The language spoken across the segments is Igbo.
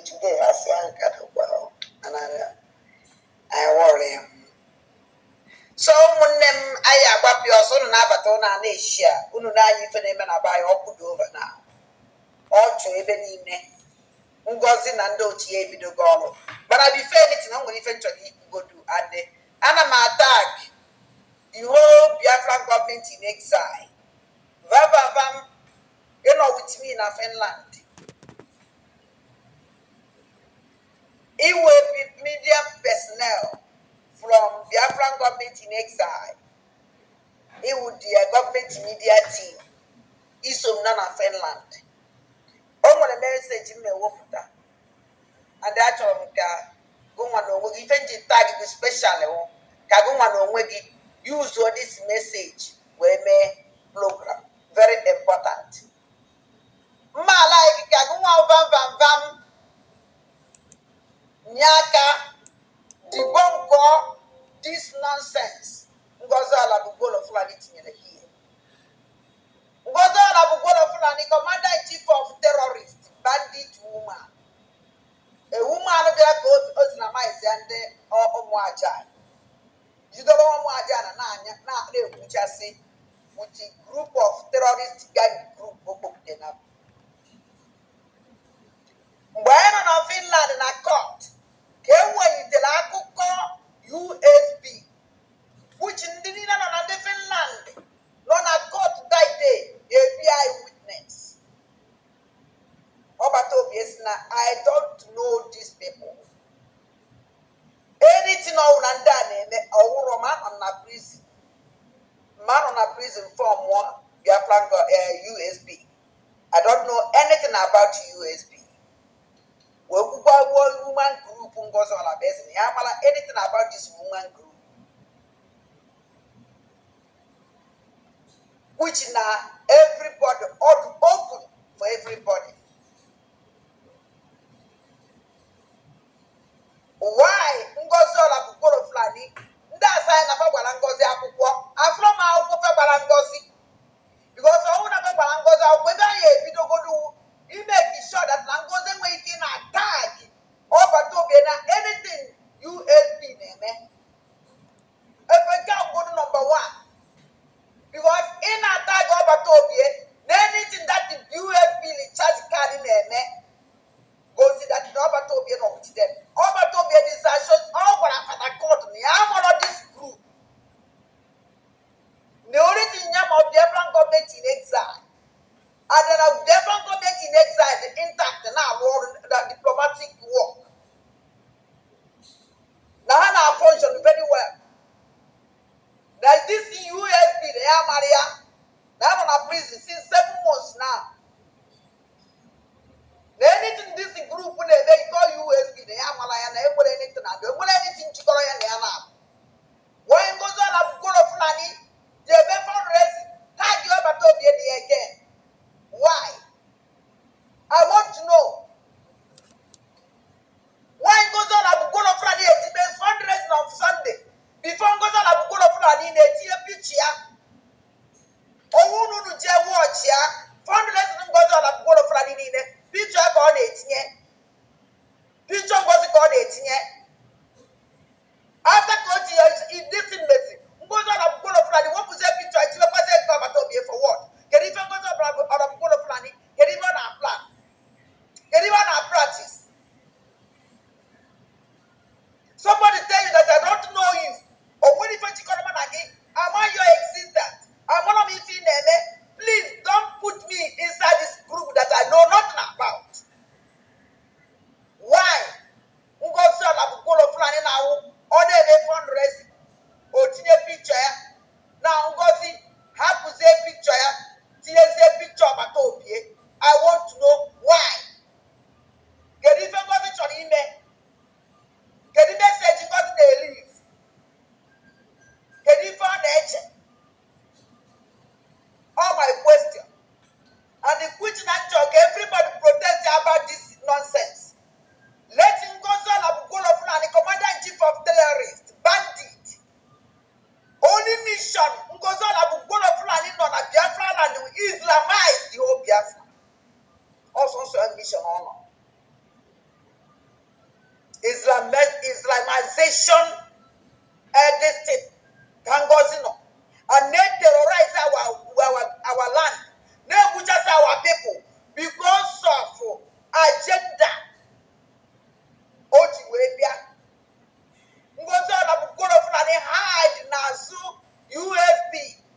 Today asị ahụ ka dịkwa mana I worry m. So ụmụnne m, anyị agbapịa ọsọ. Unu na-abata, unu a na-eshi a, unu na-anya ife na-eme na be anyị. Ọkụ dị over na ọchụ ebe niile. Ngozi na ndị otu ya ebidogo ọrụ, mana before anything, o nwere ife nchọrọ ikwugodu, and ana m attack the whole Biafran government in exile. Vavavam ịnọ with me na Finland, iwe media personnel from Biafran government in exile, iwu their government media team, iso m nọ na Finland. O nwere message m na-ewepụta, and achọrọ m ka gụnwa na onwe gị, ife nji tag gị special wụ ka gụnwa na onwe gị use this message wee mee program, very important. Mma ala gị ka gụnwa vam vam vam nye aka debunk this nonsense Ngozi Alabugbolo Fulani tinyere here. Ngozi Alabugbolo Fulani, commander in chief of terrorist bandit woman, a woman bịara ka o islamize ya ndị ụmụ aja, jidere ụmụ aja na na-anya na-ekwuchasị with a group of terrorist gang group okpokute na mgbe anyị nọ na Finland na court ka e welitere akụkọ USB, which ndị niile nọ na ndị Finland nọ na court that day ebi witness. Ọbata obi esi na I don't know these people, anything ọwụ na ndị a na-eme ọwụrọ ma anọ m na prison, ma anọ na prison form Biafran USB. I don't know anything about USB. Wee kwukwa woman group Ngozi Olabaeze na ya amala anything about this woman group, which na everybody all open for everybody. Why Ngozi Olabugboro Fulani ndị asa na fa gbara Ngozi akwụkwọ? Afụrọ m akwụkwọ fa gbara Ngozi, because ọnwụ na fa gbara Ngozi akwụkwọ, ebe anyị ebidogodu imeki sure that na Ngozi enweghị ike na tag ọbata obi na anything USB na-eme. Ebe nke agwụgodu number one, because ị na-atag ọbata obi na anything that the USB recharge card na-eme gosi that na ọbata obi nọ with them. Ọbata obi disaction ọ gwara fada court na ya amụrụ this group, the only thing ya ma Biafran government in exile, and then Biafran government in exile dị intact na-arụ ọrụ na diplomatic work, na ha na-function very well, na this USB na ya mara ya na ya nọ na prison since 7 months now, na anything this group na-eme iko USB na ya mara ya na enwere anything na enwere anything jikọrọ ya na ya na why Ngozi Olabugboro Fulani ji eme fundraising tag ọbata obi na ya again? Why? I want to know why Ngozi Olabugboro Fulani etibe fundraising on Sunday before Ngozi Olabugboro Fulani na-etinye picture ya. Owu unu jee watch ya, fundraising Ngozi Olabugboro Fulani niile, picture ya ka ọ na-etinye, picture Ngozi ka ọ na-etinye. After ka o tinye this mezi Ngozi Olabugboro Fulani wepụzie picture, etinyekwazie nke ọbata obi for what? Kedu ife Ngozi Olabugboro Fulani, kedu ife ọ na-plan, kedu ife ọ na-practice? Somebody tell you that I don't know you, o nwere ife jikọrọ mụ na gị, ama your existence, amara m ife ị na-eme. Please don't put me inside this group that I know nothing about. Why Ngozi Olabugboro Fulani na-awụ ọ na-eme fundraising o tinye picture ya? Na Ngozi hapụzie picture ya, tinyezie picture ọbata obie. I want to know why. Kedu ife Ngozi chọrọ ime? Kedu message Ngozi na-elive? Kedu ife ọ na-eche? All my question, and the question na chọrọ ka everybody protest about this nonsense. Let Ngozi Olabugboro Fulani, commander in chief of terrorists bandit, only mission Ngozi Olabugboro Fulani nọ na Biafra land will Islamize the whole Biafra. Ọsọsọ mission ọ nọ. Organization, this thing ka Ngozi nọ and na-terrorize our land, na-egbuchasị our people because of agenda o ji wee bịa. Ngozi Ọlabụkworo Fulani hide n'azụ USB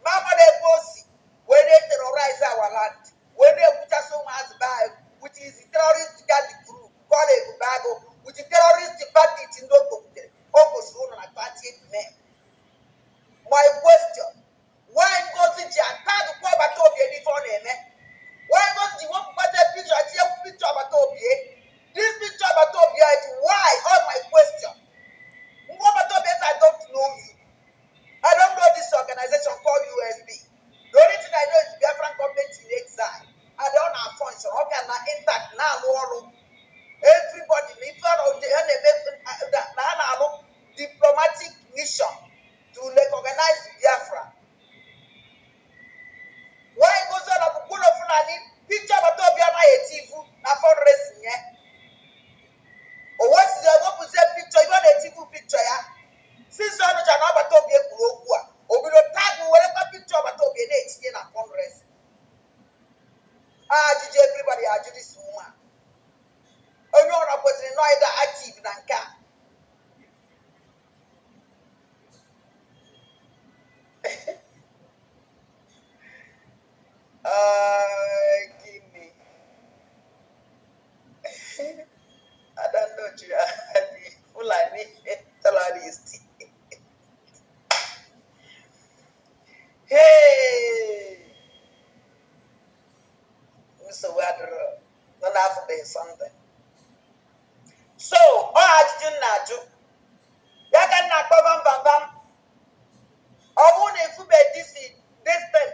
ma amara ebe o si wee na-terrorize our land, wee na-egbuchasị ụmụazị be anyị with his terrorist gang group called Ebube Agụ, with the terrorist bandit ndị o kpokwutere o gosiri ụlọ na 28 May. My question: why Ngozi ji atagụkwa ọbata obi n'ife ọ na-eme? Why Ngozi ji wepụkwazie picture, tinye picture ọbata obi, this picture ọbata obi is why? All my question, ngwa ọbata obi, I don't know you. I don't know this organization called USB. The only thing I know is Biafran Government in Exile, and ọ na-function, ọ ka na intact, na-alụ ọrụ. Everybody na ife ọ na-eme na ha na-alụ diplomatic mission to recognize Biafra. Why Ngozi Ọlabụkwuru Fulani picture ọbata obi anaghị eti ivu na fundraising ya? O wesizi wepụzie picture ibe ọ na-etivu picture ya since ọ nụcha na ọbata obi ekwuru okwu a, o bido tag werekwa picture ọbata obi na-etinye na fundraising. Ajụjụ everybody ajụ this woman, onye ọra kwesịrị nọ ịda active na nke a. Gịnị? Adandochi the Fulani terrorist. Hey! Nsogbu adịrọ nọ n'afọbeghị something. So, ọ ajụjụ m na-ajụ ya ka m na-akpọ bam bam bam. Ọ bụrụ na efube this thing